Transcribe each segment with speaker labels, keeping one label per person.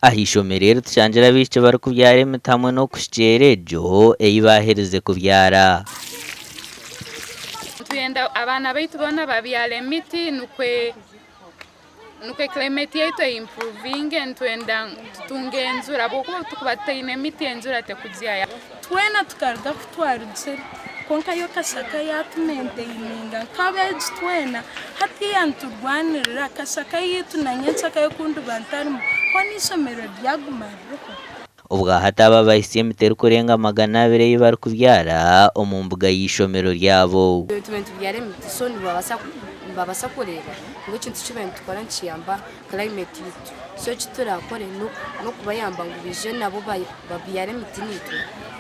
Speaker 1: Aha ishomero eri tushangire abaishiki barikubyara emiti hamwe n'okushukyeera egyo ei baaherize kubyara.
Speaker 2: Nitwenda abaana baitu boona babyare emiti nikwe nikwe climate yaitu eimpuruvinge nitwenda tutunge enjura ahabw'okuba obu turikuba tutaine miti enjura tekugya.
Speaker 3: Twena tukaruga ahu twarugire kwonka yo Kashaka yaatumentaininga nk'abeegi twena. Hatiiya niturwanirira Kashaka yaitu na nyenkyakare ku ndiba ntarimu, hoona eishomero ryaguma ririho.
Speaker 1: Obwahati aba bahitsya emiti erikurenga 200 ei barikubyara omu mbuga y'eishomero ryabo.
Speaker 4: Tube nitubyara emiti so nibabaasa kureeba ngu ekintu eki bariyo nitukora nikiyamba climate yaitu. So eki turakore n'okubayamba ngu baije nabo babyare emiti naitwe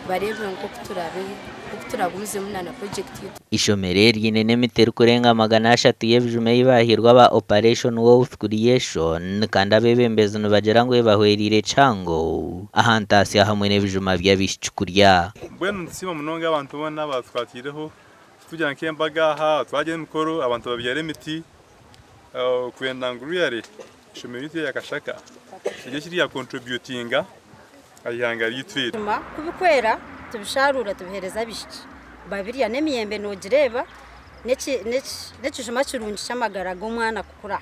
Speaker 4: bareebe nk'oku turaabe nk'oku turagumizemu na project yaitu.
Speaker 1: Eishomero eri riine n'emiti erikurenga 300 y'ebijuma ei baahairwe aba Operation Wealth Creation kandi abeebembezi nibagira ngu ebahwereire kihango aha ntaasya hamwe n'ebijuma by'abaishiki kurya.
Speaker 5: Mbwenu nitusiima munonga abantu boona abatukwatiireho kutugira nk'embaga aha, twagira emikoro abantu babyara emiti kwenda ngu really ishomero ryaitu erya Kashaka rigire eki rya contributinga aha ihanga ryaitu eri.
Speaker 6: Ebijuma ku bikwera tubisharuura tubiheereza abaishiki babirya n'emiyembe noogireeba n'ekijuma kirungi ky'amagara g'omwana kukura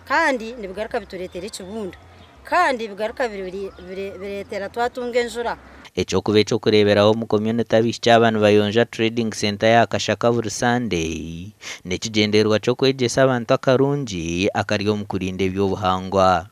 Speaker 6: kandi nibigaruka bitureetera ekibunda kandi bigaruka bireetera twatunga enjura.
Speaker 1: Eky'okuba eky'okureeberaho omu komyunite abaishiki aba nibayonja Trading Centre ya Kashaka buri Sunday n'ekigyendererwa ky'okwegyesa abantu akarungi akari omu kurinda eby'obuhangwa.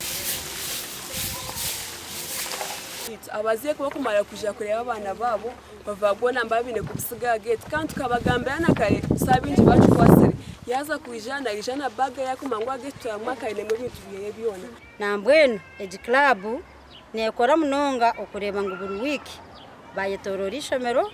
Speaker 7: Abazaire ku barikumara kwija kureeba abaana baabo bava boona nibaba baine kubitsiga aha geeti kandi tukabagambira na kare shaaha baingi bakikwatsire yaaza kwija naija na baaga ye arikumanya ngu aha geeti turamwaka ainemu ebintu byeye byona.
Speaker 6: Nambwenu egi club nekora munonga okureeba ngu buri wiiki bayetoroora eishomero,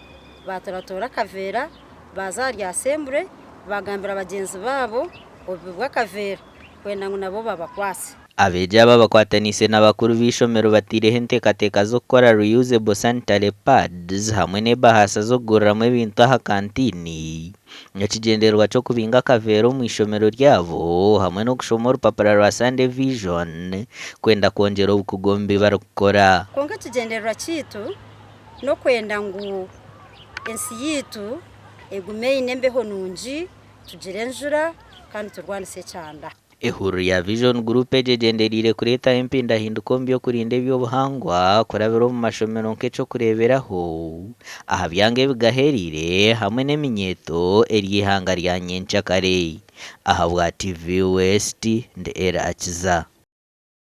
Speaker 6: batoratoora akaveera, baaza ahari assembly bagambira bagyenzi baabo obubi bw'akaveera kwenda ngu nabo babakwase.
Speaker 1: Abeegi aba bakwataniise na bakuru b'eishomero bataireho enteekateeka z'okukora reusable sanitary pads hamwe n'ebahaasa z'okuguriramu ebintu aha kantiini n'ekigyendererwa ky'okubinga akaveera omu ishomero ryabo hamwe n'okushoma orupapura rwa Sunday Vision kwenda kwongyera obukugu omu bi barikukora.
Speaker 6: Kwonka ekigyendererwa kyaitu n'okwenda ngu ensi yaitu egume eine embeho nungi, tugire enjura kandi turwanise ekyanda.
Speaker 1: Ehururu ya Vision Group egi egyendereire kureetaho empindahinduka omu by'okurinda eby'obuhangwa kurabira omu mashomero nk'eky'okureeberaho aha byanga ebigahereire hamwe n'eminyeeto eri eihanga rya nyenkyakare. Ahabwa TV West, ndi Elly Akiza.